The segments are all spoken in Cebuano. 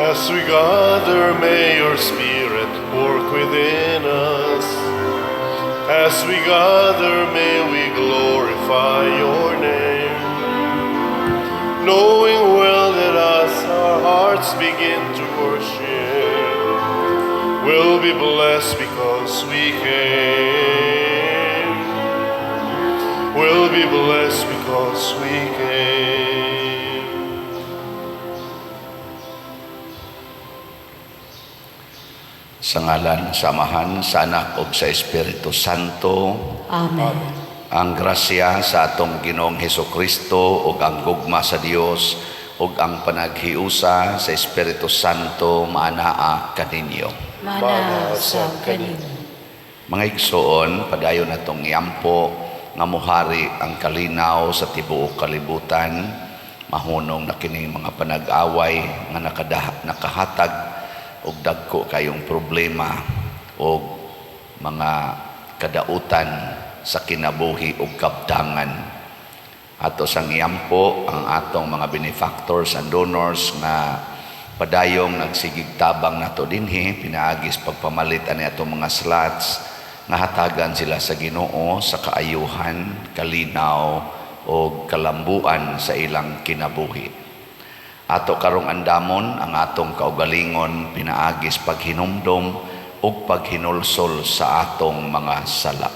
As we gather, may your Spirit work within us. As we gather, may we glorify your name. Knowing well that as our hearts begin to worship, we'll be blessed because we came. We'll be blessed because we came. Sa ngalan sa Amahan, sa Anak ug sa Espiritu Santo. Amen. Ang grasya sa atong Ginoong Hesukristo ug ang gugma sa Dios ug ang panaghiusa sa Espiritu Santo maanaa kaninyo. Mana sa kaninyo. Mga igsoon, padayon natong iampo nga muhari ang kalinaw sa tibuok kalibutan, mahunong na kining mga panag-away nga nakahatag og dagko kayong problema og mga kadautan sa kinabuhi ug kabdangan. Ato sang iampo ang atong mga benefactors and donors nga padayong nagsigig tabang nato dinhi pinaagis pagpamalit ani atong mga slots nga hatagan sila sa Ginoo sa kaayuhan, kalinaw ug kalambuan sa ilang kinabuhi. Ato karong andamon ang atong kaugalingon pinaagis paghinumdom ug paghinulsol sa atong mga sala.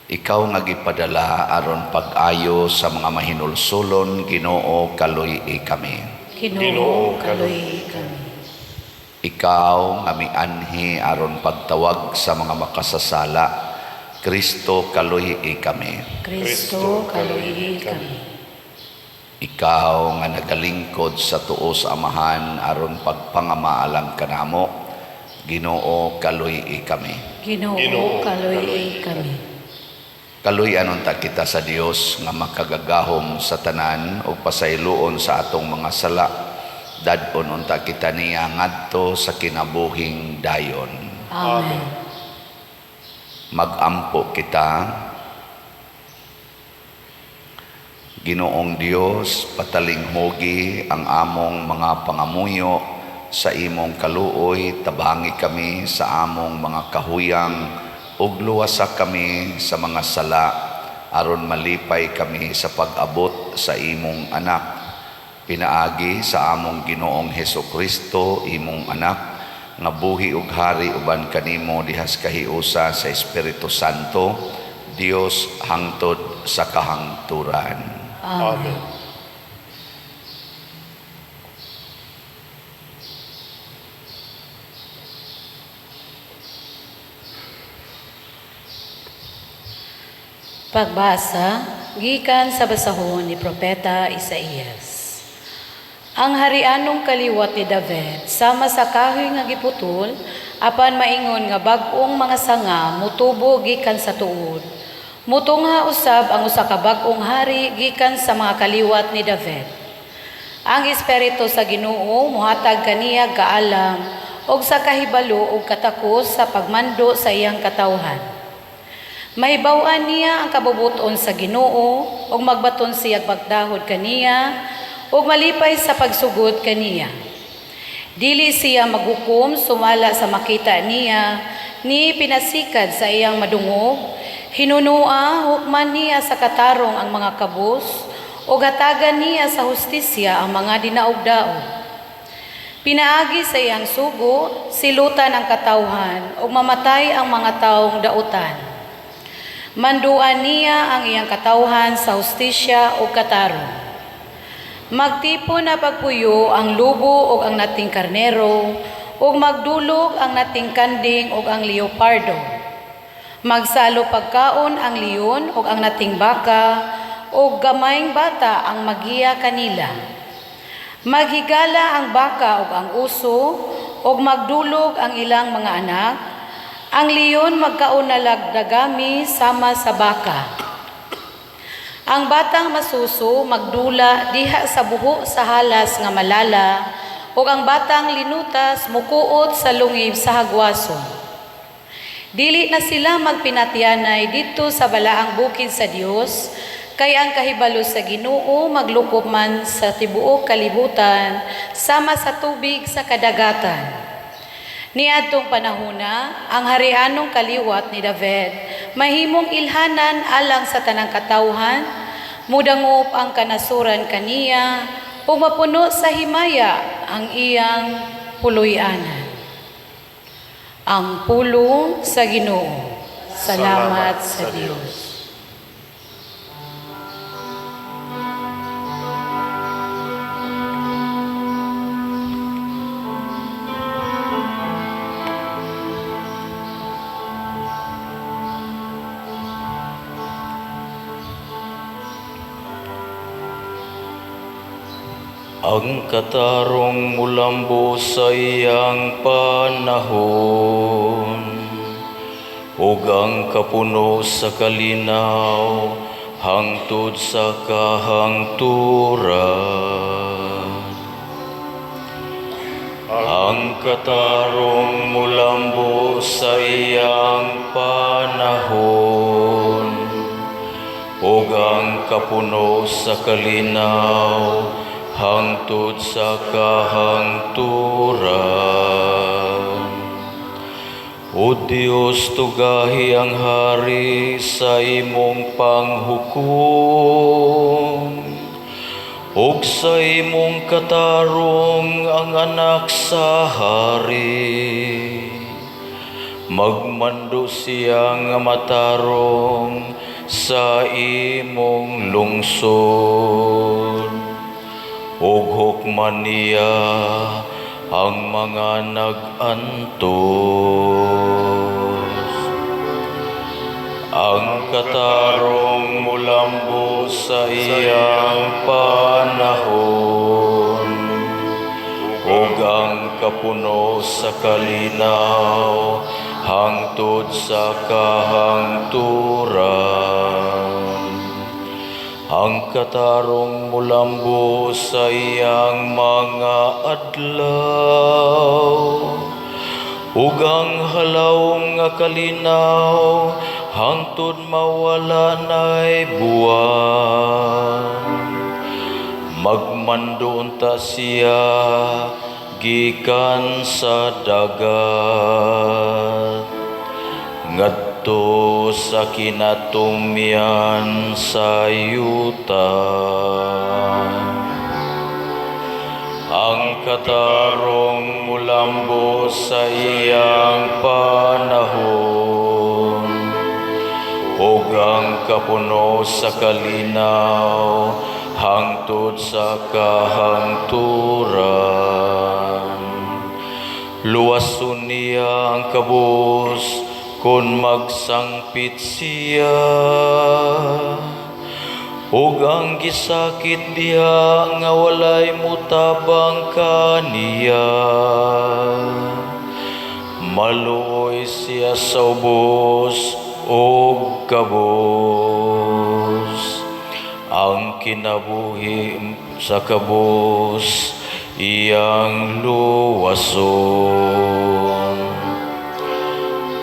Ikaw nga gipadala aron pag-ayo sa mga mahinulsolon, Ginoo, kaluy-i kami. Ginoo, kaluy-i kami. Ikaw nga mianhi aron pagtawag sa mga makasasala, Kristo, kaluy-i kami. Kristo, kaluy-i kami. Ikaw nga nagalingkod sa tuo sa Amahan aron pagpangamaalang kanamo, Ginoo, kaluy-i kami. Ginoo, kaluy-i kami. Kaluy-anon ta kita sa Dios nga makagagahom sa tanan ug pasayloon sa atong mga sala. Dad-on unta kita niya ngadto sa kinabuhing dayon. Amen. Magampo kita. Ginoong Dios, patalinghugi ang among mga pangamuyo sa imong kaluoy, tabangi kami sa among mga kahuyang ug luwasa kami sa mga sala aron malipay kami sa pag-abot sa imong anak. Pinaagi sa among Ginoong Hesukristo, imong anak, nga buhi ug hari uban kanimo dihas kahiusa sa Espiritu Santo, Dios hangtod sa kahangturan. Amen. Amen. Pagbasa gikan sa basahon ni Propeta Isaías. Ang harianong kaliwat ni David sama sa kahoy nga giputol, apan maingon nga bag-ong mga sanga mutubo gikan sa tuod. Mutungha usab ang usa ka bag-ong hari gikan sa mga kaliwat ni David. Ang espiritu sa Ginoo mohatag kaniya kaalam ug sa kahibalo ug katakos sa pagmando sa iyang katawhan. Mahibaw-an niya ang kabubuton sa Ginoo ug magbaton siya pagdahod kaniya ug malipay sa pagsugod kaniya. Dili siya maghukom sumala sa makita niya, ni pinasikad sa iyang madungog. Hinunua hukman niya sa katarong ang mga kabus ug hatagan niya sa hustisya ang mga dinaog-daog. Pinaagi sa iyang sugo, silutan ang katawhan ug mamatay ang mga taong dautan. Manduan niya ang iyang katawhan sa hustisya ug katarong. Magtipon na pagpuyo ang lubo ug ang nating karnero, ug magdulog ang nating kanding ug ang leopardo. Magsalo pagkaon ang leon ug ang nating baka, ug gamayng bata ang magiya kanila. Maghigala ang baka ug ang uso, ug magdulog ang ilang mga anak. Ang leon magkaon nalag dagami sama sa baka. Ang batang masuso magdula diha sa buho sa halas nga malala, ug ang batang linutas mukuot sa lungib sa hagwason. Dili na sila magpinatyanay didto sa balaang bukid sa Dios, Kay ang kahibalo sa Ginoo maglukop man sa tibuok kalibutan sama sa tubig sa kadagatan. Niadtong panahona, ang harianong kaliwat ni David mahimong ilhanan alang sa tanang katawhan, mudangop ang kanasuran kaniya ug mapuno sa himaya ang iyang puloy-anan. Ang pulong sa Ginoo. Salamat sa Dios. Ang katarong mulambo sa iyang panahon, ug ang kapuno sa kalinaw hangtod sa kahangturan. Ang katarong mulambo sa iyang panahon, ug ang kapuno sa kalinaw hangtod sa kahangturan. O Dios, tugahi ang hari sa imong panghukom, ug sa imong katarong ang anak sa hari. Magmando siya nga matarong sa imong lungsod, ug hukman niya ang mga nag-antos. Ang katarong mulambo sa iyang panahon, ug ang kapuno sa kalinaw hangtod sa kahangturan. Ang katarong mulambo sa iyang mga adlaw, ug ang halawom nga kalinaw hangtod mawala nay buwan. Magmando unta siya gikan sa dagat ngadto sa kinatumyan sa yuta. Ang katarong mulambo sa iyang panahon, ug ang kapuno sa kalinaw hangtod sa kahangturan. Luwason niya ang kabus kung magsangpit siya, ug ang gisakit diha nga walay mutabang kaniya. Maluoy siya sa ubos ug kabus. Ang kinabuhi sa kabus iyang luwason.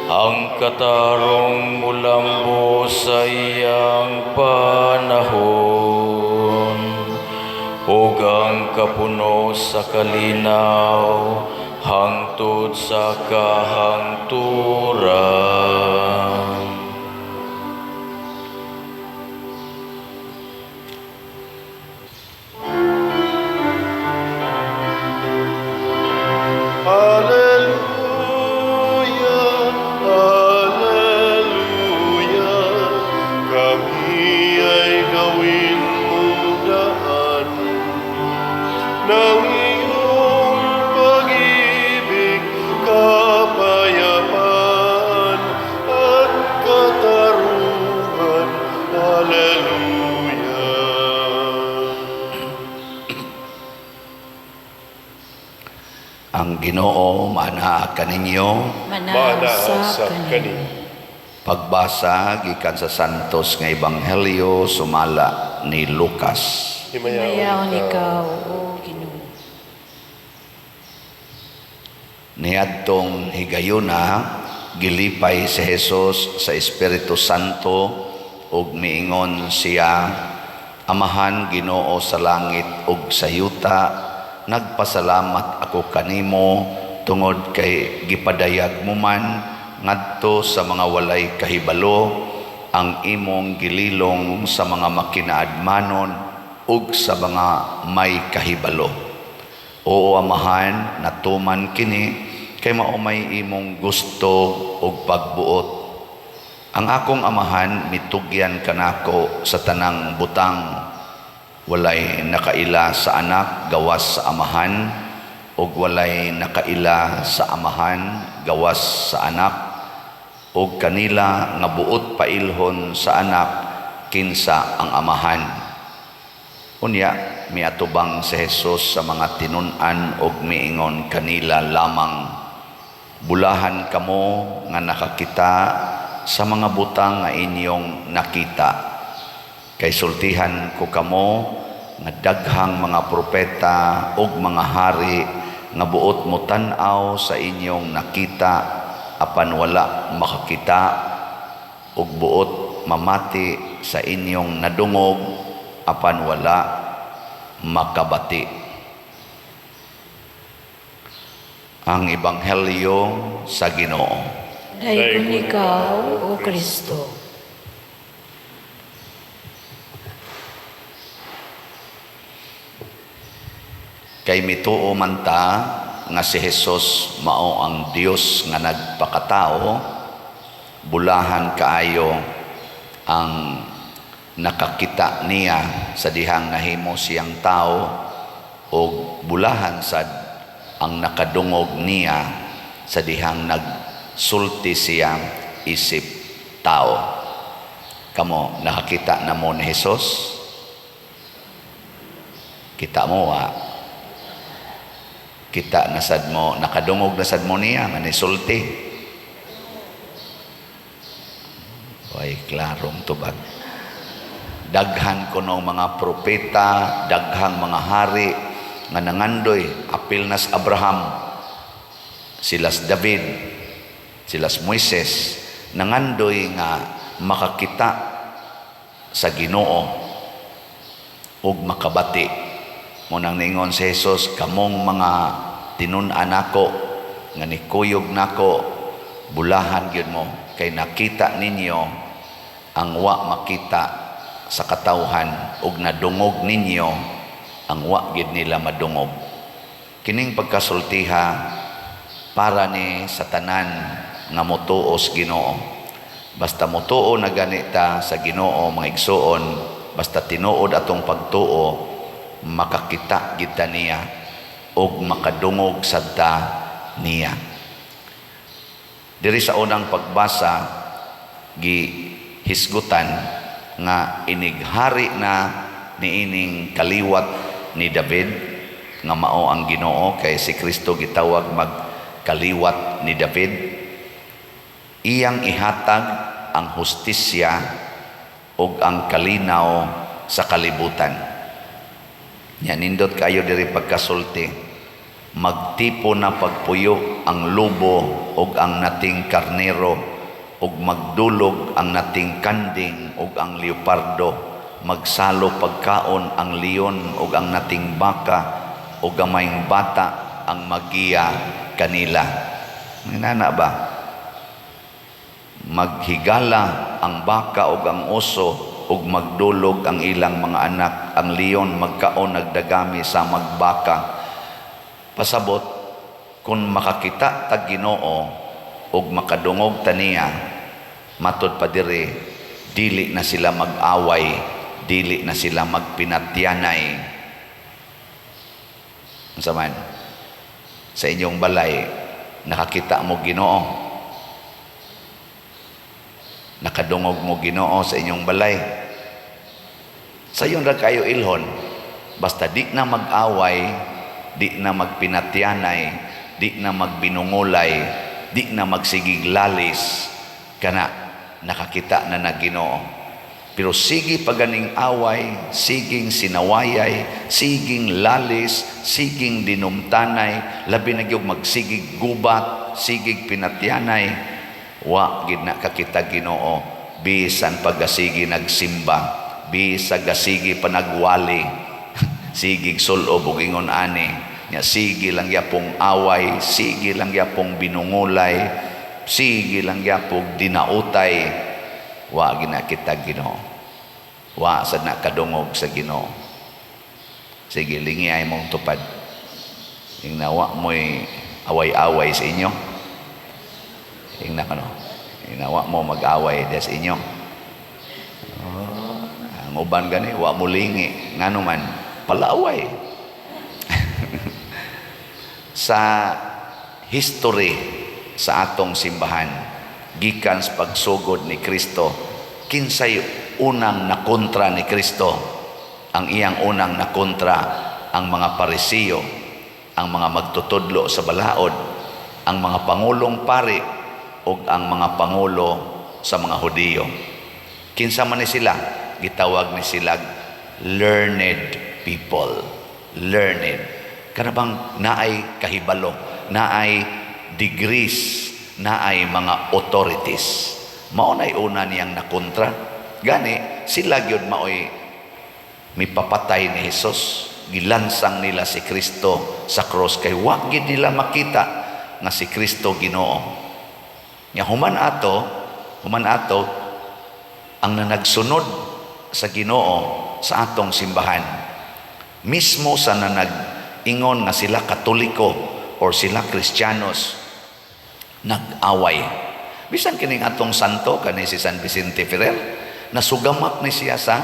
Ang katarong mulambo sa iyang panahon, ug ang kapuno sa kalinaw hangtod sa kahangturan. Alleluia, Alleluia, kami ay gawin mong daan ng iyong pag-ibig, kapayapaan at katarungan. Alleluia. Ang Ginoo maanaa kaninyo. Manaa Maanaa sa sa kaninyo. kaninyo. Pagbasa gikan sa Santos nga Ebanghelyo sumala ni Lucas. Himayaon ikaw, O Ginoo. Niadtong higayuna, gilipay si Jesus sa Espiritu Santo ug miingon siya, "Amahan Ginoo sa langit ug sa yuta, nagpasalamat ako kanimo tungod kay gipadayag mo man ngadto sa mga walay kahibalo ang imong gililong sa mga makinaadmanon ug sa mga may kahibalo. Oo, Amahan, natuman kini kay mao may imong gusto ug pagbuot. Ang akong Amahan mitugyan kanako sa tanang butang. Walay nakaila sa Anak gawas sa Amahan, ug walay nakaila sa Amahan gawas sa Anak ug kanila nga buot pailhon sa Anak kinsa ang Amahan." Unya miatubang si Jesus sa mga tinun-an ug miingon kanila lamang, "Bulahan kamo nga nakakita sa mga butang nga inyong nakita. Kay sultihan ko kamo nga daghang mga propeta ug mga hari nga buot mo tan-aw sa inyong nakita apan wala makakita, ug buot mamati sa inyong nadungog apan wala makabati." Ang Ebanghelyo sa Ginoo. Daygon ikaw, O Kristo. Kay mituo man ta nga si Jesus mao ang Dios nga nagpakatao, bulahan kaayo ang nakakita niya sa dihang nahimo siyang tao, og bulahan sad ang nakadungog niya sa dihang nagsulti siya isip tao. Kamo, nakakita na mo ni Jesus? Kita mo, wa? Kita na sad mo, nakadungog na sad mo niya nga nisulti? Way klarong tubag. Daghan kuno mga propeta, daghang mga hari nga nangandoy, apil nas Abraham, silas David, silas Moises, nangandoy nga makakita sa Ginoo ug makabati. Munang niingon si Jesus, "Kamong mga tinun-an nako nga nikuyog nako, bulahan gyud mo kay nakita ninyo ang wa makita sa katawhan ug nadungog ninyo ang wa gyud nila madungog." Kining pagkasultiha para ni sa tanan nga motuo sa Ginoo. Basta motuo na ganita sa Ginoo, mga igsuon, basta tinuod atong pagtuo, makakita kita niya ug makadungog sad ta niya. Diri sa unang pagbasa, gihisgutan nga inighari na niining kaliwat ni David nga mao ang Ginoo, kay si Kristo gitawag magkaliwat ni David. Iyang ihatag ang hustisya ug ang kalinaw sa kalibutan. Nya nindot kayo diri pagkasulti. Magtipo na pagpuyo ang lobo ug ang nating karnero, ug magdulog ang nating kanding ug ang leopardo, magsalo pagkaon ang leon ug ang nating baka, ug gamayng bata ang magiya kanila. Inana ba? Maghigala ang baka ug ang oso, ug magdulog ang ilang mga anak. Ang leon magkaon nagdagami sa magbaka. Pasabot, kung makakita tag Ginoo ug makadungog ta niya, matud pa diri, dili na sila mag-away, dili na sila magpinatyanay. Unsa man? Sa inyong balay, nakakita mo Ginoo? Nakadungog mo Ginoo sa inyong balay? Sayon ra kayo ilhon. Basta di na mag-away, di na magpinatyanay, di na magbinungulay, di na magsigig lalis, kana nakakita na na Ginoo. Pero sige paganing away, siging sinawayay, siging lalis, siging dinumtanay, labi na gyud magsigig gubat, sigig pinatyanay, wa gid na kakita Ginoo. Bisan paggasigi nagsimba, bisag gasigi panagwali, sigig sulob ug ingon ani nya, sige lang gyapong away, sige lang gyapong binungulay, sige lang gyapong dinautay, wa gina kita, Ginoo. Wa sad na kadungog sa Ginoo. Sige, lingi ay mong tupad. Ingna wa mo'y away-away sa inyo. Ingna kano. Ingna wa mo mag-away diya sa inyo. Oh, ang uban gani wa mo lingi, ngano man palaway. Sa history sa atong simbahan, gikan sa pagsugod ni Kristo, kinsay unang nakontra ni Kristo? Ang iyang unang nakontra, ang mga Parisiyo, ang mga magtutudlo sa balaod, ang mga pangulong pari ug ang mga pangulo sa mga Hudiyo. Kinsa man ni sila? Gitawag ni sila learned people. Learned. Kana bang naay kahibalo, naay degrees, naay mga authorities. Mao nay una niyang nakontra. Gani sila gyud maoy mipapatay ni Jesus. Gilansang nila si Kristo sa cross kay wa gid nila makita nga si Kristo Ginoo. Nya human ato ang nanagsunod sa Ginoo sa atong simbahan, mismo sa nanag-ingon nga sila Katoliko or sila Kristiyanos, nag-away. Bisan kining atong santo kani si San Vicente Ferrer, nasugamak ni siya sa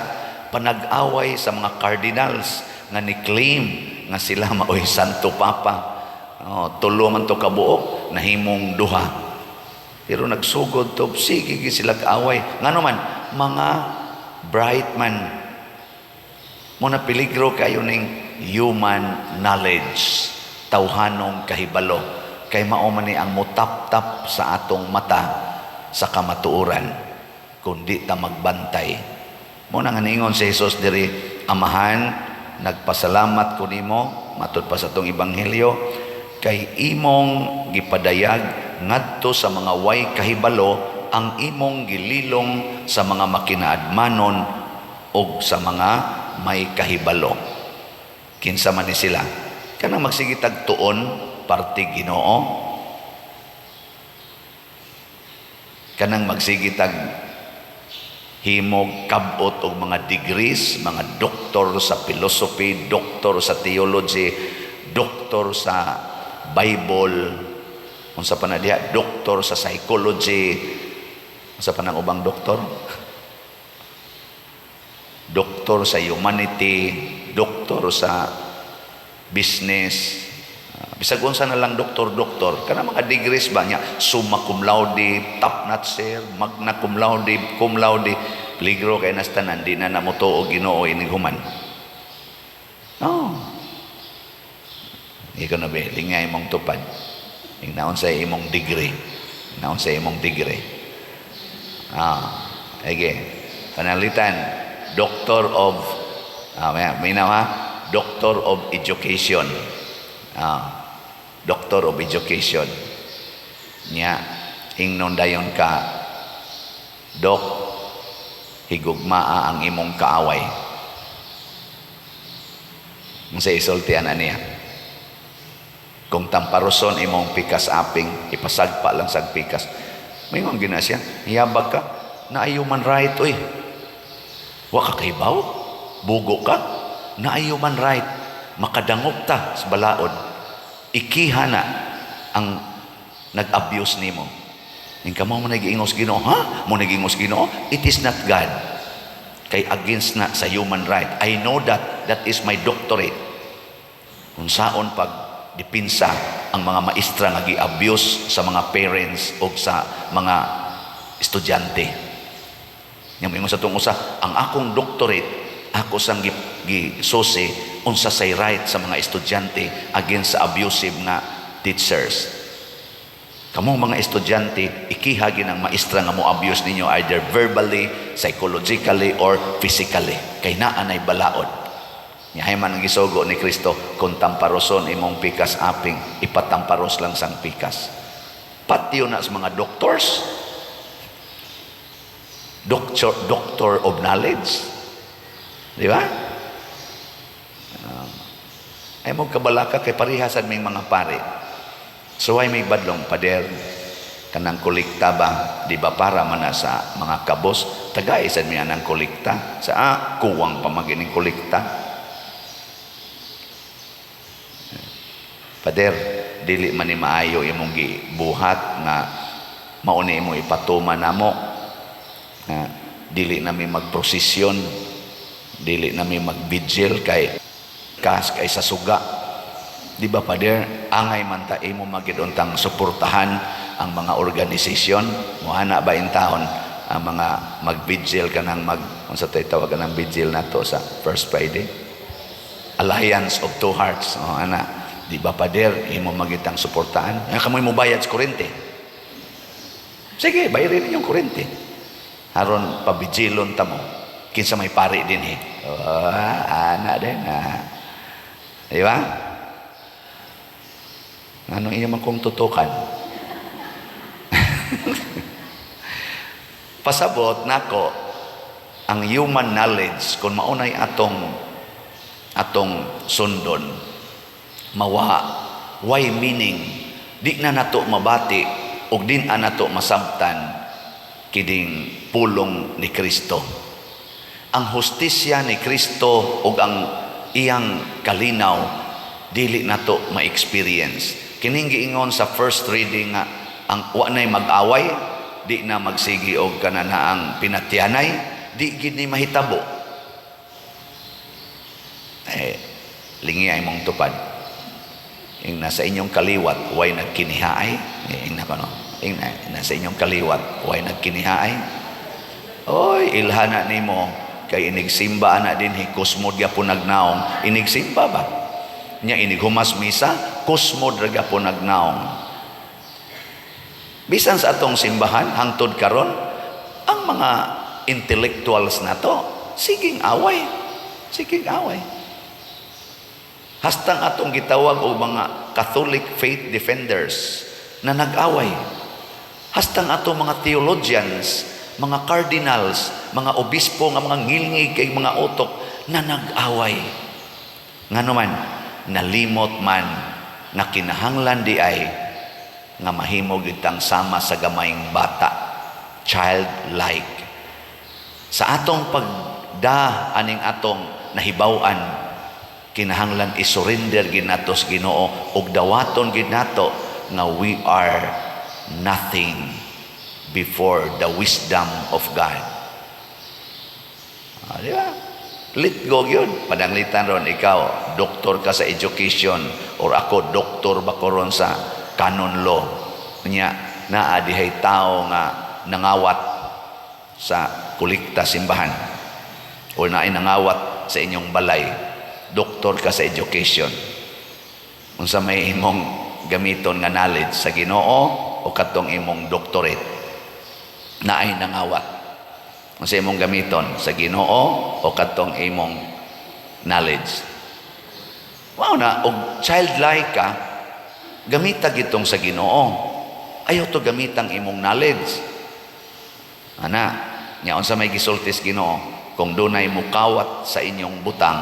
panag-away sa mga cardinals nga ni-claim nga sila maoy Santo Papa. Oh, tulo man to kabuok, nahimong duha. Pero nagsugod to, sige gyud sila kaaway. Ngano man, mga bright man. Mo na peligro kayo ning human knowledge, tawhanong kahibalo. Kay mao man ni ang mutap-tap sa atong mata sa kamatuoran kung di ta magbantay. Mo na nga niingon si Jesus diri, "Amahan, nagpasalamat ko nimo," matud pa sa atong ebanghelyo, "kay imong gipadayag ngadto sa mga way kahibalo ang imong gililong sa mga makinaadmanon og sa mga may kahibalo." Kinsa man ni sila? Kanang magsigitag tuon parte Ginoo, kanang magsigitag himog kabot og mga degrees, mga doktor sa philosophy, doktor sa theology, doktor sa Bible, unsa pa na diha, doktor sa psychology, unsa pa nang ubang doktor? Doktor sa humanity, doktor sa business, bisag unsa na lang doktor doktor, kana mga degrees ba niya, summa cum laude, top notcher, magna cum laude, cum laude, peligro kay nas tanan, di na namutuo Ginoo inig human. Oh. Ikaw na be, lingay imong tupad. Ingnaon sa imong degree. Ingnaon sa imong degree. Ah, ege. Panalitan, Doctor of may ha? Doctor of Education. Ah, Doctor of Education. Nya, ingnon dayon ka, "Dok, higugmaa ang imong kaaway." Ang sa isultian niya? "Kung tamparoson imong pikas aping, ipasagpa lang sag pikas." May gina siya, "Hiyabag ka, naay human right, uy. Wa ka kahibaw? Bugo ka? Naay human right. Makadangop ta sa balaod. Ikiha na ang nag-abuse nimo." Ing kamo mo nag-ingos Ginoo, ha? Mo nag-ingos Ginoo? It is not God. Kay against na sa human right. I know that. That is my doctorate. Kung saon pag dipinsa ang mga maestra nga gi-abuse sa mga parents o sa mga estudyante. Nya moingon sa tong usa, "Ang akong doctorate, ako sang gi gi unsa say right sa mga estudyante against sa abusive nga teachers. Kamo mga estudyante, ikiha ang maestra nga mo abuse ninyo either verbally, psychologically, or physically. Kay naa nay balaod." Nya man ang gisugo ni Kristo, "Kung tamparoson imong pikas aping, ipatamparos lang sang pikas." Patyo na sa mga doctors. Doctor, doctor of knowledge. Di ba? Ay mo kabalaka kay parihasan may mga pare. So ay may badlong, "Pader, kanang kolekta ba, di ba para man na sa mga kabos? Tagay sad mi anang kolekta." Sa kuwang pa magining kolekta. "Pader, dili man ni maayo imong gibuhat nga mauni imo ipatuman namo nga dili nami magprosesyon, dili nami magbigil kay kas kay sa suga. Di ba, Pader, angay man ta imo magid untang suportahan ang mga organisasyon?" Muana ba in taon ang mga magbigil kanang mag, unsa tay tawag ng vigil nato sa First Friday? Alliance of Two Hearts. Oh, ana. "Di ba, Pader, imo magitang suportahan? Nga kamoy mo bayad sa kuryente. Sige, bayarin ninyong kuryente. Aron pabijilon ta mo. Kinsa may pari din eh." Oh, ana din. Ah. Di ba? Anong iya man kong tutukan? Pasabot nako ang human knowledge, kung maunay atong atong sundon, mawa why meaning, di na nato mabati ug di na nato masabtan kining pulong ni Kristo, ang hustisya ni Kristo ug ang iyang kalinaw, dili nato ma-experience. Kining giingon sa first reading nga ang wa nay mag-away, di na magsigi og kananaang pinatyanay, di gid ni mahitabo. Eh, lingi ay mong tupad. Ing nasa inyong kaliwat, way nagkinihaay. Eh, ing na kono. Ing na, nasa inyong kaliwat, way nagkinihaay. Oy, ilhana nimo kay inigsimba ana dinhi, kusmod gyapon nagnaong. Inigsimba ba? Nya inighumas misa, kusmod ra gyapon nagnaong. Bisan sa atong simbahan hangtod karon, ang mga intellectuals nato siging away. Siging away. Hastang atong gitawag og mga Catholic faith defenders na nag-away. Hastang atong mga theologians, mga cardinals, mga obispo nga mga ngilngig kay mga utok na nag-away. Ngano man, nalimot man nga kinahanglan di ay nga mahimo gitang sama sa gamayng bata, childlike. Sa atong pagda aning atong nahibaw-an, kinahanglan i-surrender gid nato sa Ginoo ug dawaton gid nato nga we are nothing before the wisdom of God. Ah, di ba? Let go yun. Pananglitan ron, ikaw, doktor ka sa education, or ako, doktor ba ko ron sa canon law. Nya, naa dihay tao nga nangawat sa kolekta simbahan or naay nangawat sa inyong balay, doktor ka sa education. Unsa may imong gamiton nga knowledge, sa Ginoo o katong imong doctorate? Naay nangawat, unsa imong gamiton, sa Ginoo o katong imong knowledge? Wow na og childlike ka, gamita gitong sa Ginoo. Ayaw to gamitang imong knowledge. Ana, nya unsa may gisulti sa Ginoo? "Kung dunay mukawat sa inyong butang,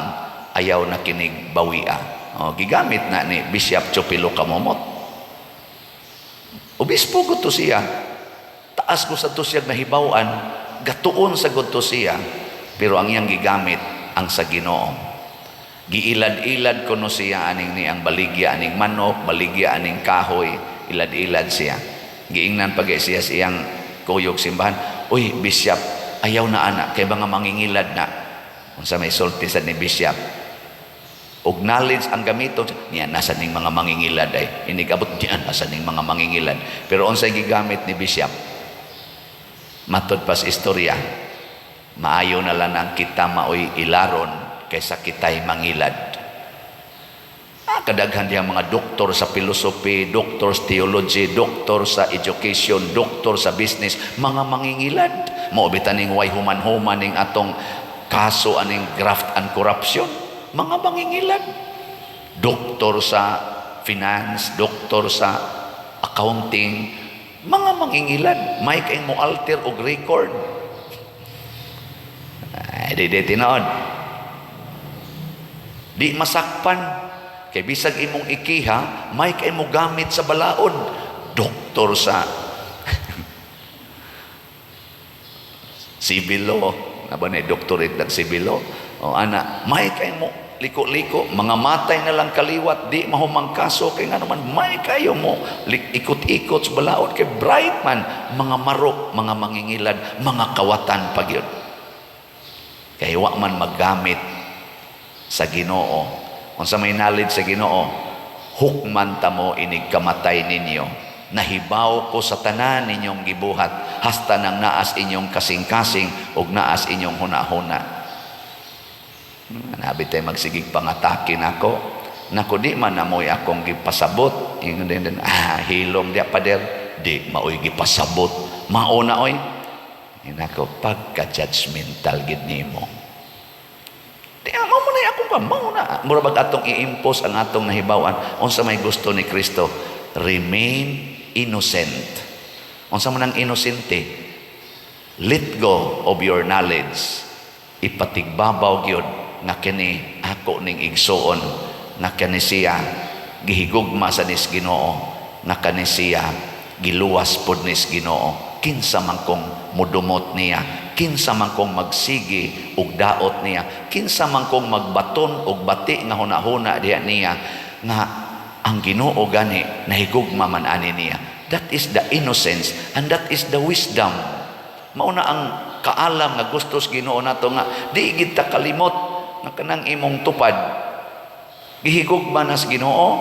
ayaw na kinig bawia." O, gigamit na ni Bishop Chupilo Camomot. Obispo ko to siya. Taas ko sa to siya nahibaw-an, gatuon sa to siya, pero ang iyang gigamit ang sa Ginoo. Giilad-ilad kuno siya aning ni ang baligya aning manok, baligya aning kahoy, ilad-ilad siya. Giingnan pag siya sa iyang kuyog simbahan, "Uy, Bishop, ayaw na ana, kay mga mangingilad na." Unsa may sulti sa ni Bishop? Og knowledge ang gamiton niya, nasa ning mga mangingilad ay inigabot niya, nasa ning mga mangingilad. Pero unsay gigamit ni Bishop? Matod pas istorya, maayo na lang ang kita maoy ilaron kaysa kita'y mangilad. Ah, kadaghan diha mga doktor sa philosophy, doktor sa theology, doktor sa education, doktor sa business, mga mangingilad. Mao bitaning way human-human ning atong kaso aning graft and corruption, mga mangingilad. Doktor sa finance, doktor sa accounting, mga mangingilad. May kay mo alter og record. Ay di di tinuod. Di masakpan kay bisag imong ikiha, may kay mo gamit sa balaod. Doktor sa civil law, na ba na doctorate ng civil law? O ana, may kay mo liko-liko, mga matay na lang kaliwat, di mahumang kaso, kay nga naman, may kayo mo, ikot-ikot sa balaod, kay bright man, mga marok, mga mangingilad, mga kawatan pag yun. Kay wa man maggamit sa Ginoo. Unsa may knowledge sa Ginoo, hukman ta mo inig kamatay ninyo. Nahibaw ko sa tanan ninyong gibuhat, hasta nang naas inyong kasing-kasing ug naas inyong huna-huna. Nabi tayo magsigig pangatake nako. Nako di man namoy akong gipasabot. Ingon din din, hilom dia pader. Di maoy gipasabot. Mao na oy. Inako pagka-judgmental gid nimo. Di mao mo na akong pa, mao na. Mura bag atong i-impose ang atong nahibaw-an unsa may gusto ni Kristo? Remain innocent. Unsa man ang inosente? Let go of your knowledge. Ipatigbabaw gyud nga kini ako ning igsuon, nga kani siya gihigugma sa nis Ginoo, nga kani siya giluwas pod nis Ginoo. Kinsa man kong mudumot niya, kinsa man kong magsigi og daot niya, kinsa man kong magbaton og bati nga hunahuna diha niya nga ang Ginoo gani nahigugma man ani niya. That is the innocence and that is the wisdom. Mao na ang kaalam nga gustos Ginoo nato nga di gid ta kalimot nga kanang imong tupad gihigugma nas Ginoo,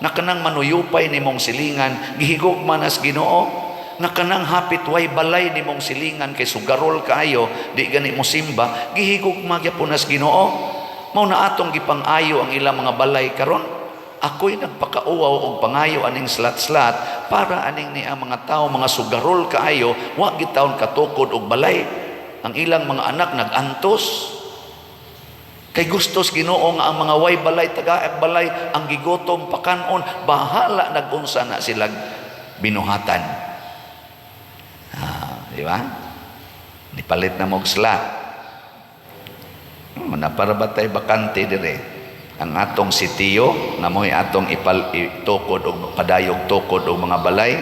na kanang manuyupay nimong silingan gihigugma nas Ginoo, nga kanang hapit way balay nimong silingan kay sugarol kaayo, di gani mo simba, gihigugma gyapon nas Ginoo. Mao na atong gipang-ayo ang ilang mga balay karon. Ako'y nagpakauwaw og pangayo aning slat-slat para aning ni ang mga tao, mga sugarol kaayo, wa gitawon katukod og balay. Ang ilang mga anak nag-antos. Kay gustos Ginoo nga ang mga way balay, tagaag balay, ang gigutom pakanon, bahala nagunsa na sila binuhatan. Di ba? Nipalit na mog slat. Na para ba tayo bakante dire? Ang atong sitiyo nga mo'y atong ipal itukod og padayog tukod og mga balay,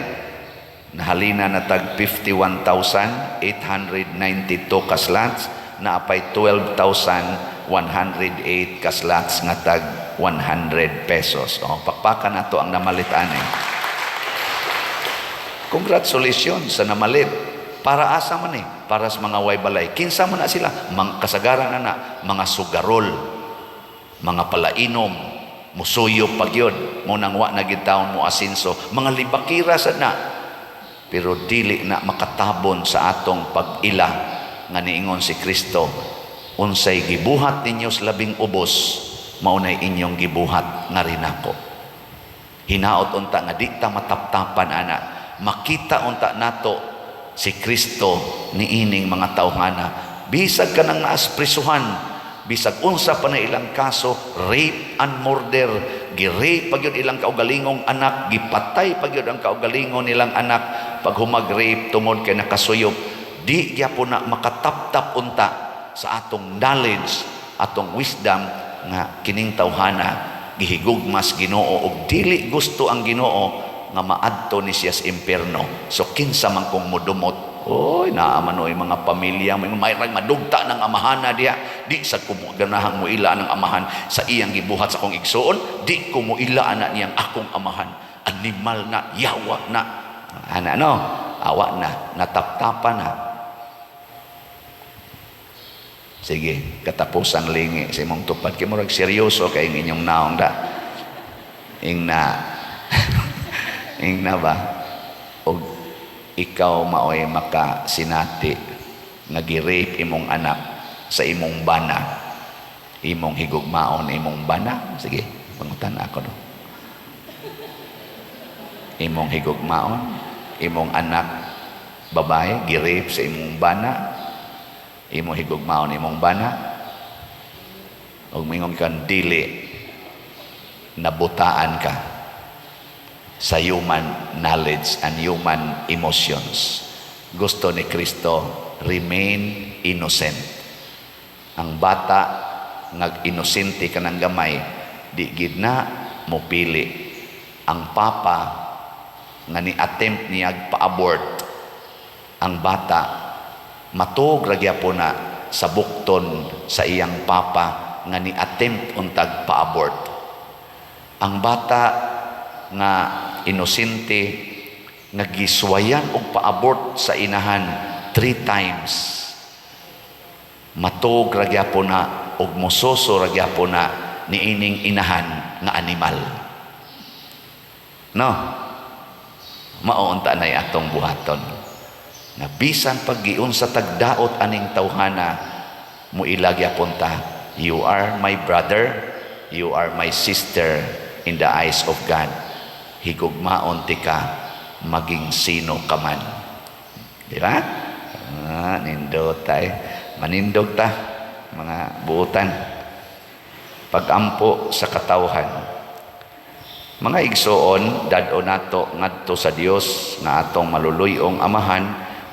nahalina na tag 51,892 ka slots, naapay 12,108 ka slots nga tag 100 pesos. O, pakpakan nato ang namalit ani. Congratulations sa namalit. Para asa man eh? Para sa mga way balay. Kinsa man na sila? Mang, kasagaran na na, mga sugarol, mga palainom, musuyo pagyod, mo nang wa na gid taon mo asinso, mga libakira sa na. Pero dili na makatabon sa atong pag-ila nga niingon si Kristo, unsay gibuhat ninyo sa labing ubos, mao nay inyong gibuhat nga rinako. Hinaot unta nga di ta mataptapan ana, makita unta nato si Kristo niining mga tawhana. Bisag kanang naas prisuhan, bisag unsa pa na ilang kaso, rape and murder, gi-rape pa gyud ilang kaugalingong anak, gipatay pa gyud ang kaugalingon nilang anak pag humag-rape tungod kay nakasuyop, di gyapon na makataptap unta sa atong knowledge, atong wisdom nga kining tawhana gihigugmas Ginoo ug dili gusto ang Ginoo nga maadto ni siya sa impierno. So kinsa man kong mudumot, oy, naa man oy mga pamilya may mayrag madugta ng amahana diha, di sa kumo ganahang mo ila ng amahan sa iyang gibuhat sa akong igsuon, di ko mo ila ana niyang akong amahan. Animal na, yawa na. Ana no, awa na, nataptapan na. Sige, katapusang lingi sa imong tupad. Kay murag seryoso kay inyong naong da. Ing na. Ing na ba? Og ikaw maoy makasinati nga gi-rape imong anak sa imong bana. Imong higugmaon imong bana. Sige, pangutan ako do. Imong higugmaon, imong anak babae gi-rape sa imong bana. Imong higugmaon imong bana. Og mingon kan dili, nabutaan ka sa human knowledge and human emotions. Gusto ni Kristo, remain innocent. Ang bata nga inosente kanang gamay, di gid na mopili. Ang papa nga ni attempt niya pa-abort ang bata, matuog ra gyapon na sa bukton sa iyang papa nga ni attempt untag pa-abort. Ang bata nga inosente nga giswayan og pa-abort sa inahan three times, matuog ra gyapon na og musoso ra gyapon na niining inahan nga animal, no? Mao unta nay atong buhaton nga bisan pag giunsa tagdaot aning tawhana, muila gyapon ta, "You are my brother, you are my sister in the eyes of God." Higugmaon tika maging sino ka man, di ba? Ah, nindot tay, manindog ta mga buutan. Pagampo sa katawhan. Mga igsoon, dad-on nato ngadto sa Dios nga atong maluluy-ong Amahan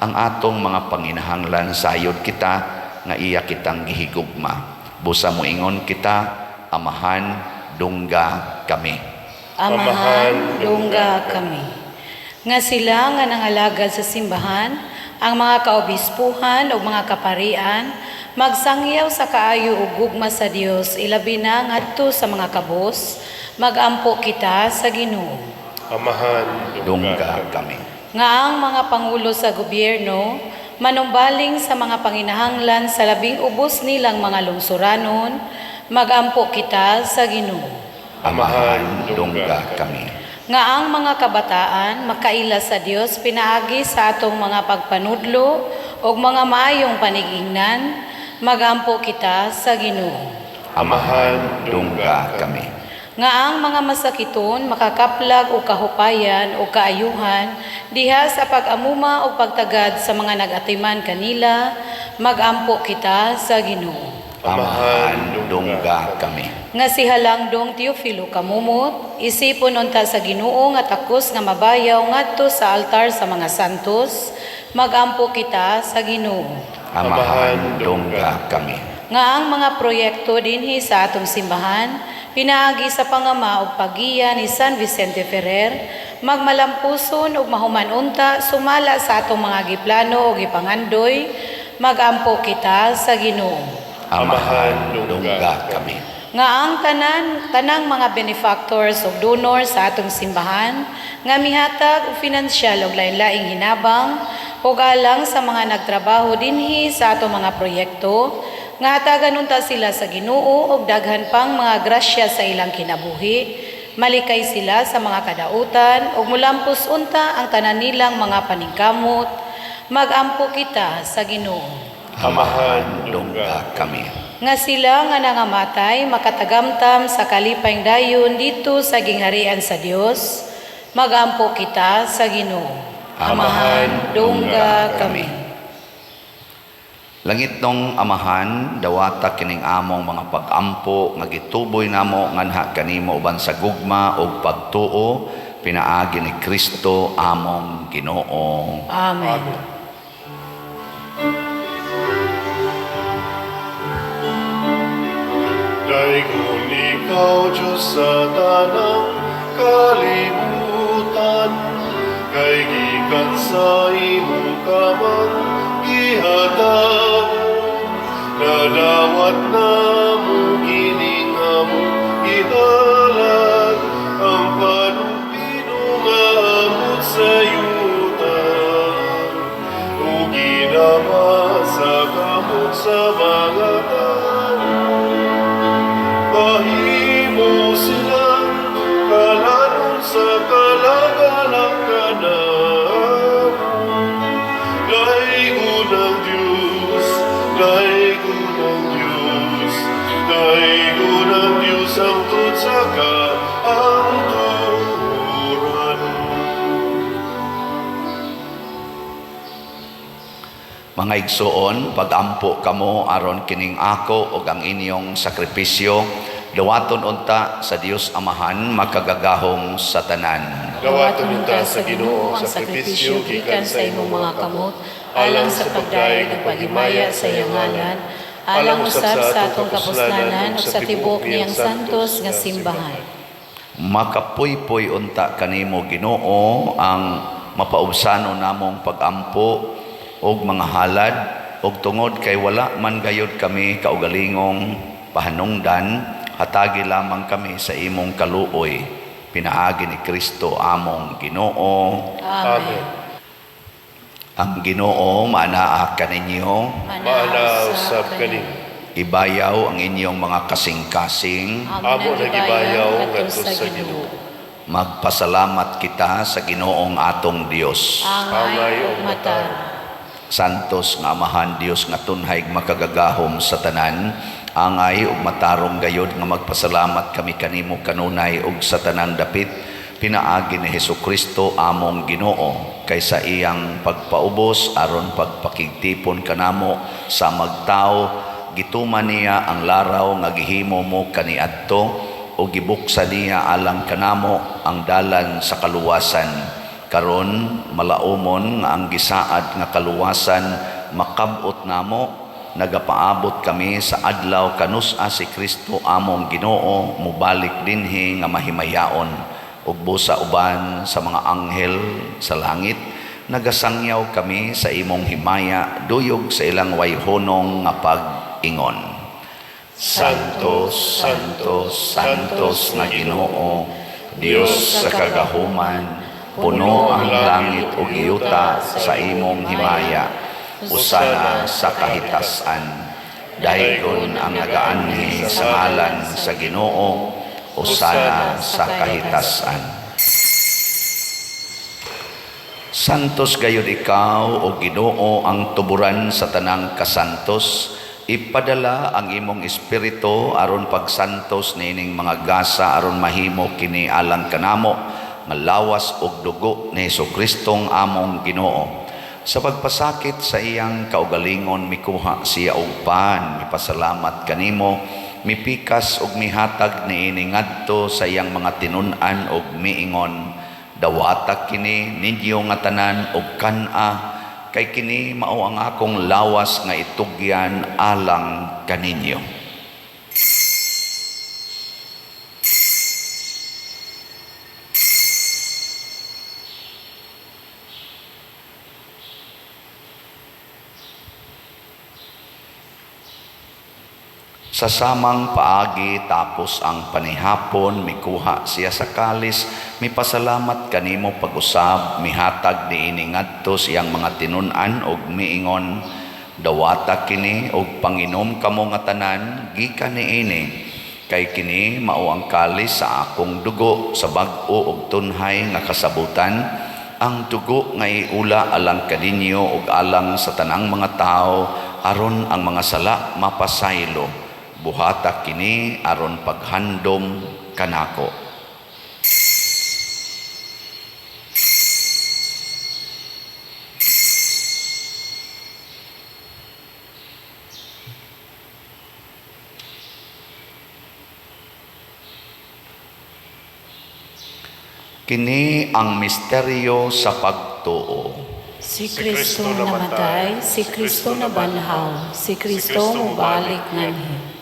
ang atong mga panginahanglan sayod kita nga iya kitang gihigugma. Busa moingon kita, "Amahan, dungga kami." Amahan, dungga kami. Nga sila nga nangalagad sa simbahan, ang mga kaobispuhan o mga kaparian, magsangyaw sa kaayo ug gugma sa Dios, ilabi na ngadto sa mga kabos, magampo kita sa Ginoo. Amahan, dungga kami. Nga ang mga pangulo sa gobyerno manumbaling sa mga panginahanglan sa labing ubos nilang mga lungsuranon, magampo kita sa Ginoo. Amahan, dungga kami. Nga ang mga kabataan makaila sa Dios pinaagi sa atong mga pagpanudlo ug mga maayong panigingnan, magampo kita sa Ginoo. Amahan, dungga kami. Nga ang mga masakiton makakaplag og kahupayan o kaayuhan diha sa pag-amuma o pagtagad sa mga nag-atiman kanila, magampo kita sa Ginoo. Amahan, dungga kami. Nga si Halangdong Teofilo Camomot, isipon unta sa Ginoo nga takos nga mabayaw ngadto sa altar sa mga santos, magampo kita sa Ginoo. Amahan, dungga kami. Nga ang mga proyekto dinhi sa atong simbahan, pinaagi sa pangama ug paggiya ni San Vicente Ferrer, magmalampuson ug mahuman unta sumala sa atong mga giplano ug gipangandoy, magampo kita sa Ginoo. Amahan, dungga kami. Nga ang tanang mga benefactors ug donors sa atong simbahan nga mihatag og finansyal ug lain-laing hinabang ug alang sa mga nagtrabaho dinhi sa atong mga proyekto, nga hatagan unta sila sa Ginoo og daghan pang mga grasya sa ilang kinabuhi, malikay sila sa mga kadautan ug mulampos unta ang tanan nilang mga paningkamot, magampo kita sa Ginoo. Amahan, dungga kami. Nga sila nga nangamatay makatagamtam sa kalipay dayon dito sa gingharian sa Dios, magampo kita sa Ginoo. Amahan, dungga kami. Langitnong Amahan, dawata kining among mga pag-ampo nga gituboy namo nganha kanimo uban sa gugma ug pagtuo pinaagi ni Kristo among Ginoo. Amen. Daygon ikaw, Diyos, sa tanang kalibutan, kay gikan sa imong kamang gihatag, nadawat namo kining among gihalad, ang panupino nga amot sa yuta, ug ginama sa kamot sa mga tao. Mahimo silang kalanon sa kalagalang kanamo. Daygon ang Diyos, daygon ang Diyos, daygon ang Diyos hangtod sa kahangturan. Mga igsoon, pagampo kamo aron kining ako ug ang inyong sakripisyo dawaton unta sa Dios Amahan makagagahom sa tanan. Dawaton unta sa Ginoo ang sakripisyo gikan sa imong mga kamot, alang sa pagdayeg ug paghimaya sa iyang ngalan, Alang usab sa atong kapuslanan ug sa tibuok niyang santos nga simbahan. Makapuypoy unta kanimo, Ginoo, ang mapaubsano namong pagampo og mga halad, ug tungod kay wala man gayud kami kaugalingong pahanungdan, hatagi lamang kami sa imong kaluoy pinaagi ni Kristo among Ginoo. Amen. Ang Ginoo maanaa kaninyo. Maanaa usab kaninyo. Ibayaw ang inyong mga kasing-kasing. Amo nagibayaw ngadto sa Ginoo. Magpasalamat kita sa Ginoong atong Dios. Angay ug matarong. Santos nga Amahan, Dios nga tunhay makagagahom sa tanan, angay ug matarong gayod nga magpasalamat kami kanimo kanunay ug sa tanang dapit pinaagi ni Hesukristo among Ginoo, kay sa iyang pagpaubos aron pagpakigtipon kanamo sa magtao, gituman niya ang laraw nga gihimo mo kaniadto o gibuksan niya alang kanamo ang dalan sa kaluwasan. Karon malaumon nga ang gisaad nga kaluwasan makab-ot namo, nagapaabot kami sa adlaw kanus-a si Kristo among Ginoo mobalik dinhi nga mahimayaon ug busa uban sa mga anghel sa langit nagasangyaw kami sa imong himaya duyog sa ilang wayhonong nga pag-ingon. Santo, Santo, Santos nga Ginoo, Dios sa kagahuman, puno ang langit ug yuta sa imong himaya. Usana sa kahitasan. Daygon ang nagaanhi sa ngalan sa Ginoo, usana sa kahitasan. Santos gayud ikaw, o Ginoo, ang tuburan sa tanang kasantos. Ipadala ang imong espiritu aron pagsantos niining mga gasa aron mahimo kini alang kanamo nga lawas ug dugo ni Hesukristong among Ginoo. Sa pagpasakit sa iyang kaugalingon, mikuha siya og pan, mipasalamat kanimo, mipikas ug mihatag niini ngadto sa iyang mga tinun-an ug miingon: "Dawata kini ninyo nga tanan og kan-a, kay kini mao ang akong lawas nga itugyan alang kaninyo." Sa samang paagi, tapos ang panihapon, mikuha siya sa kalis, mipasalamat kanimo pag-usab, mihatag niini ngadto sa iyang mga tinun-an og miingon: "Dawata kini og panginom kamo nga tanan gikan niini, kay kini mao ang kalis sa akong dugo sa bag-o og tunhay nga kasabutan, ang dugo nga iula alang kaninyo ug alang sa tanang mga tawo aron ang mga sala mapasaylo. Buhata kini aron paghandom kanako." Kini ang misteryo sa pagtuo. Si Kristo namatay, si Kristo nabanhaw, si Kristo mobalik nganhi.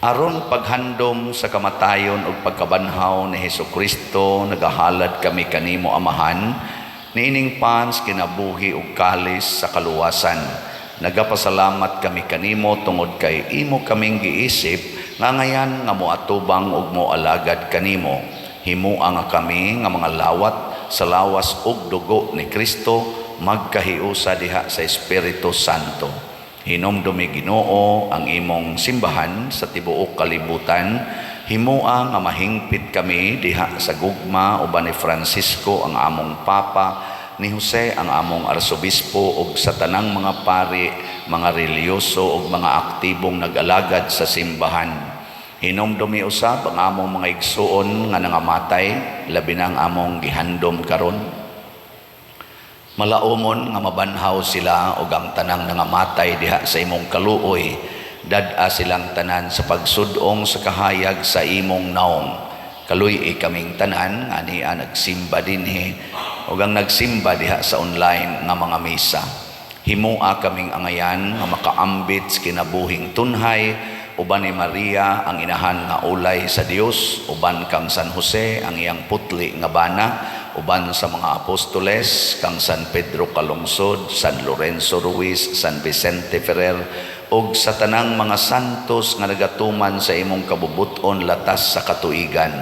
Aron paghandom sa kamatayon ug pagkabanhaw ni Hesukristo, nagahalad kami kanimo, Amahan, niining pans kinabuhi ug kalis sa kaluwasan. Nagapasalamat kami kanimo tungod kay imo kaming giisip nga ngayan nga moatubang ug moalagad kanimo. Himua nga kami nga mga lawat sa lawas ug dugo ni Kristo magkahiusa diha sa Espiritu Santo. Hinumdumi, Ginoo, ang imong simbahan sa tibuok kalibutan. Himua nga mahingpit kami diha sa gugma uban ni Francisco ang among Papa, ni Jose ang among Arsobispo ug sa tanang mga pari, mga relihiyoso ug mga aktibong nag-alagad sa simbahan. Hinumdumi usab ang among mga igsuon nga nangamatay, labi na ang among gihandom karon. Malaumon nga mabanhaw sila ug ang tanang nangamatay diha sa imong kaluoy, dad-a silang tanan sa pagsud-ong sa kahayag sa imong naong. Kaluy-i kaming tanan nga ania nagsimba dinhi ug ang nagsimba diha sa online nga mga misa. Himua kaming angayan nga makaambit sa kinabuhing tunhay uban ni Maria ang inahan nga ulay sa Dios, uban kang San Jose ang iyang putli nga bana, uban sa mga apostoles kang San Pedro Calungsod, San Lorenzo Ruiz, San Vicente Ferrer ug sa tanang mga santos nga nagatuman sa imong kabubut-on latas sa katuigan.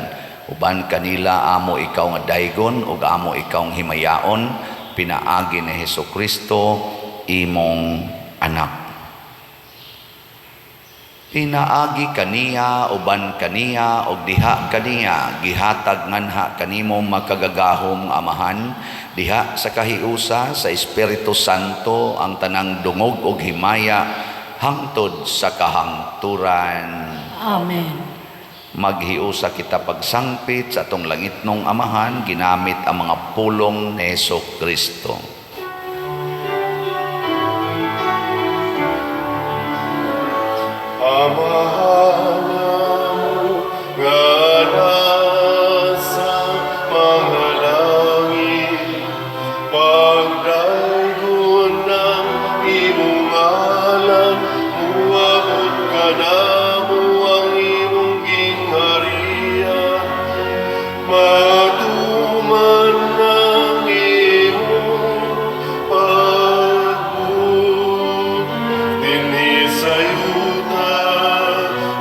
Uban kanila amo ikaw nga daygon ug amo ikaw nga himayaon pinaagi ni Hesus Kristo imong anak. Pinaagi kaniya, uban kaniya, ug diha kaniya, gihatag nganha kanimo makagagahom nga Amahan, diha sa kahiusa sa Espiritu Santo ang tanang dungog ug himaya hangtod sa kahangturan. Amen. Maghiusa kita pagsangpit sa atong langitnong Amahan ginamit ang mga pulong ni Hesus Kristo. Amahan namo nga nasa mga langit, pagdaygon ang imong ngalan, muabot kanamo ang imong gingharian, matuman ang imong pagbuot dinhi sa yuta,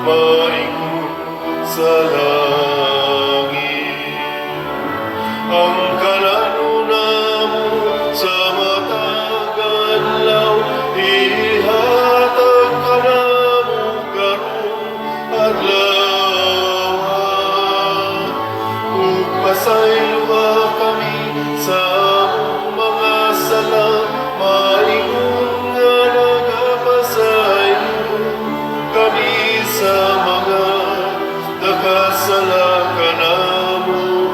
maingon sa langit. Ang kalanon namo sa matag adlaw, ihatag kanamo karong adlaw. Ug pasayloa kami sa among mga sala, maingon nga nagapasaylo kami sa mga nakasala kanamo.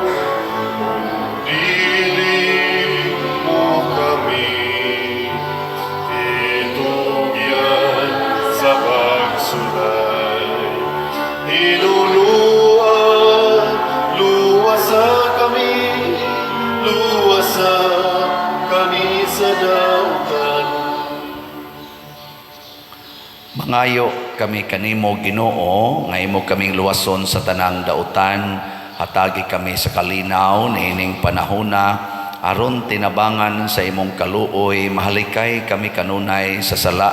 Dili mo kami itugyan sa pagsulay. Hinulua, luwasa kami, luwasa kami sa dautan. Mangayo kami kanimo, Ginoo, nga imo kaming luwason sa tanang dautan, hatagi kami sa kalinaw niining panahona aron tinabangan sa imong kaluoy mahalikay kami kanunay sa sala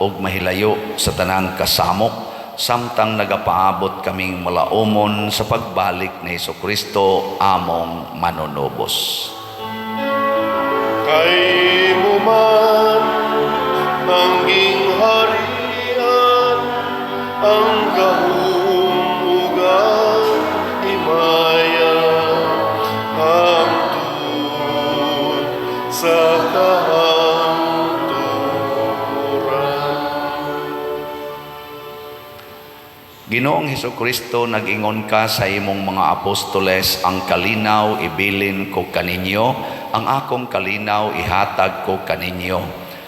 ug mahilayo sa tanang kasamok samtang nagapaabot kaming malaumon sa pagbalik ni Hesukristo among manunubos. Kay imo man ang gingharian, ang gahom ug ang himaya, hangtod sa kahangturan. Ginoong Hesukristo, nag-ingon ka sa imong mga apostoles, "Ang kalinaw ibilin ko kaninyo, ang akong kalinaw ihatag ko kaninyo.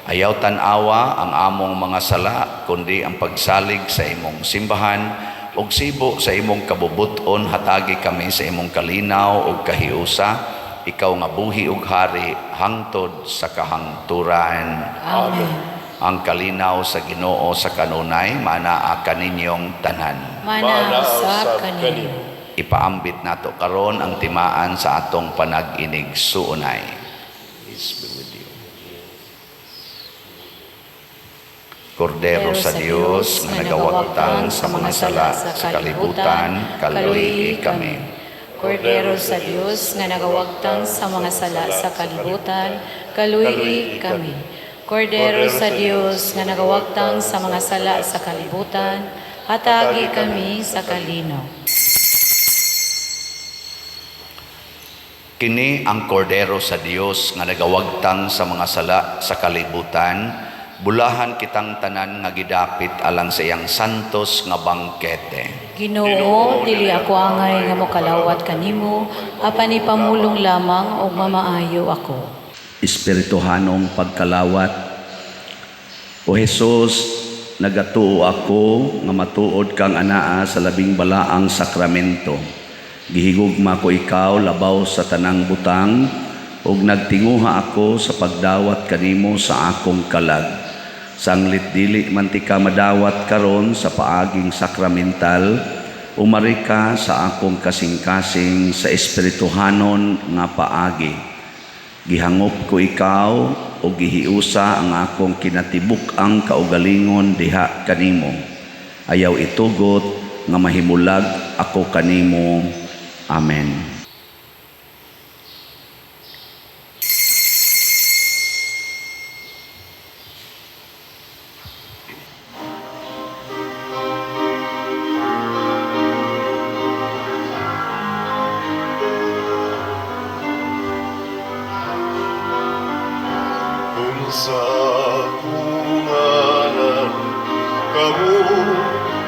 Ayaw tan-awa ang among mga sala, kundi ang pagsalig sa imong simbahan, ug sibo sa imong kabubut-on hatagi kami sa imong kalinaw ug kahiusa, ikaw nga buhi ug hari hangtod sa kahangturan." Amen. Ang kalinaw sa Ginoo sa kanunay manaa kaninyong tanan. Mana usab kanimo. Ipaambit nato karon ang timaan sa atong panag-inig suunay. Peace be with you. Kordero sa Dios nga nagawagtang sa mga sala sa kalibutan, kaluoyi kami. Kordero sa Dios nga nagawagtang sa mga sala sa kalibutan, kaluoyi kami. Kordero sa Dios nga nagawagtang sa mga sala sa kalibutan, hatagi kami sa kalinaw. Kini ang kordero sa Dios nga nagawagtang sa mga sala sa kalibutan, bulahan kitang tanan nga gidapit alang sa iyang santos nga bangkete. Ginoo, dili ako angay nga mokalawat kanimo, apan ipamulong lamang og mamaayo ako. Espirituhanong pagkalawat. O Hesus, nagatuo ako nga matuod kang anaa sa labing balaang sakramento. Gihigugma ko ikaw labaw sa tanang butang Ug nagtinguha ako sa pagdawat kanimo sa akong kalag. Sanglit dili man tika madawat karon sa paaging sakramental, umari ka sa akong kasing-kasing sa espirituhanon nga paagi. Gihangop ko ikaw o gihiusa ang akong kinatibuk-ang kaugalingon diha kanimo. Ayaw itugot nga mahimulag ako kanimo. Amen. Kung sa akong ngalan kamo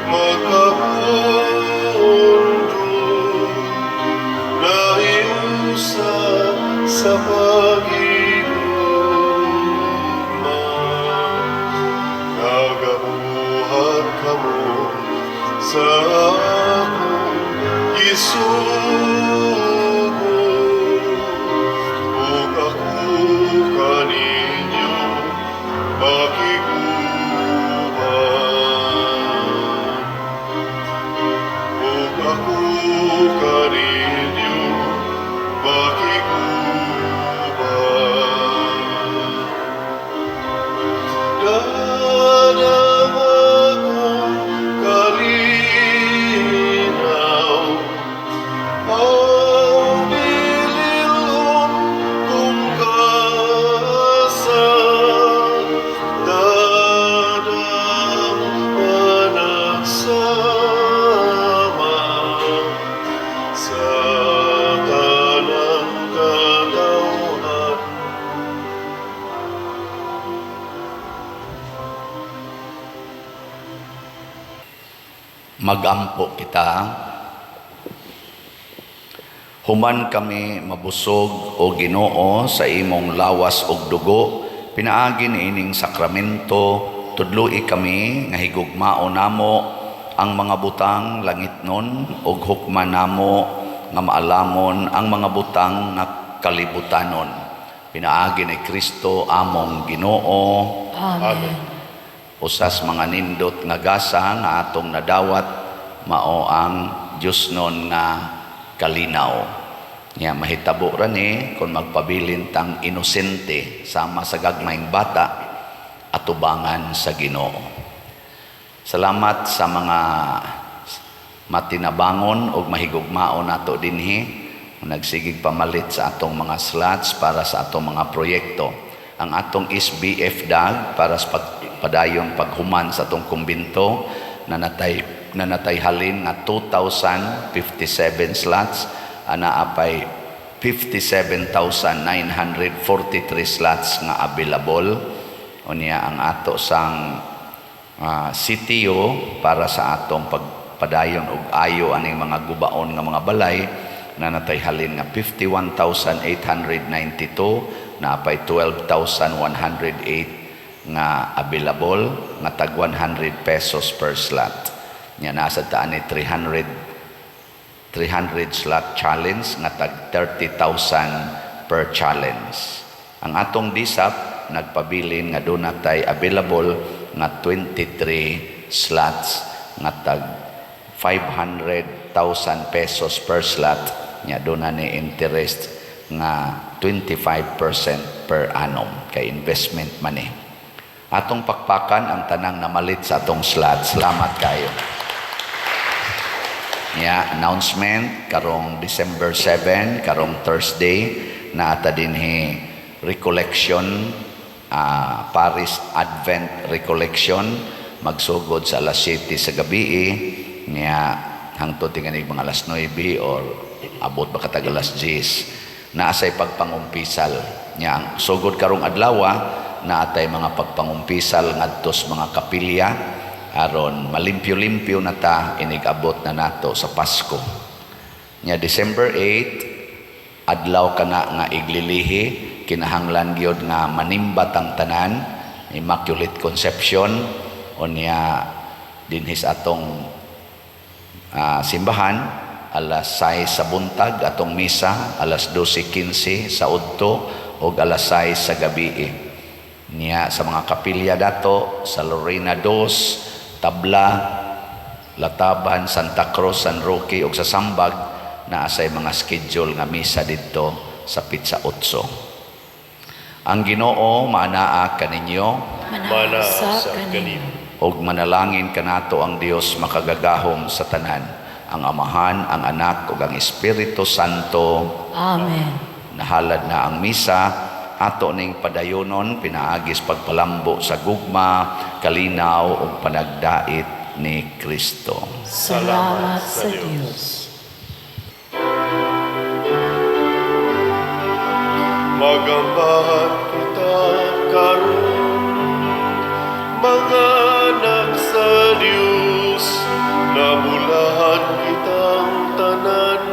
makapondo, nahiusa sa paghigugma, nagabuhat kamo sa akong isugo, ug ako kaninyo makig-uban. Ug ako kaninyo makig-uban. Dadang akong kalinaw, ang bililhon kong kasa, dadang panagsama sa tanang katawhan. Magampo kita. Human kami mabusog, o Ginoo, sa imong lawas ug dugo pinaagi niining sakramento, tudloi kami nga higugmao namo ang mga butang langitnon ug hukman namo nga maalamon ang mga butang nga kalibutanon, pinaagi ni Kristo among Ginoo. Amen. Usas mga nindot nga gasa nga atong nadawat mao ang Diyosnon nga kalinaw. Nya mahitabo ra ni kung magpabilin tang inosente sama sa gagmayng bata atubangan sa Ginoo. Salamat sa mga matinabangon ug mahigugmao nato dinhi nagsigig pamalit sa atong mga slots para sa atong mga proyekto. Ang atong SBF DAG para sa pagpadayong paghuman sa atong kumbinto nanatay halin nga 2,057 slots, ana apay 57,943 slots nga available. Unya ang ato sang CTO para sa atong pagpadayon og ayo aning mga gubaon nga mga balay nanatay halin nga 51,892, naapay 12,108 nga available nga tag 100 pesos per slot. Nya nasa taan ni 300 slot challenge nga tag 30,000 per challenge. Ang atong DSAP nagpabilin nga doon natay available nga 23 slots nga tag 500,000 pesos per slot, nya doon na ni interest nga 25% per annum kay investment money. Atong pakpakan ang tanang namalit sa atong slot. Salamat kayo. Nya announcement karong December 7, karong Thursday, naata dinhi recollection, Paris Advent Recollection, magsugod sa alas 7 sa gabi nya hangtod tingali mga alas 9 or abot ba katag alas 10. Naasay pagpangumpisal. Nya ang sugod karong adlaw naatay mga pagpangumpisal ngadto sa mga kapilya aron malimpyo-limpyo na ta inig-abot na nato sa Pasko. Nya December 8, adlaw kana nga iglilihi, kinahanglan gyud nga manimbat ang tanan, Immaculate Conception, unya dinhi sa atong simbahan. Alas 6 sa buntag atong misa, alas 12:15 sa udto ug alas 6 sa gabi. Niya sa mga kapilya dato sa Lorena 2, Tabla, Lataban, Santa Cruz, San Roque ug sa Sambag, naa say mga schedule nga misa didto sa petsa 8. Ang Ginoo maanaa kaninyo. Mana Manaa sa kanimo. Ug manalangin kanato ang Dios makagagahom sa tanan, ang Amahan, ang Anak ug ang Espiritu Santo. Amen. Nahalad na ang misa, ato ning padayonon pinaagis pagpalambo sa gugma, kalinaw ug panagdait ni Kristo. Salamat sa Dios. Magambahan kita karon, mga anak sa Dios, nabulahan kitang tanan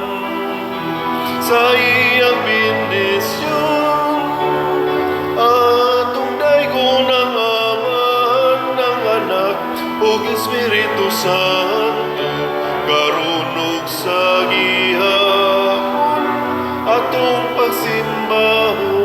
sa iyang bendisyon. Atong daygon ang Amahan, ang Anak ug Espiritu Santo, karon ug sa gihapon, atong pagsimbahon.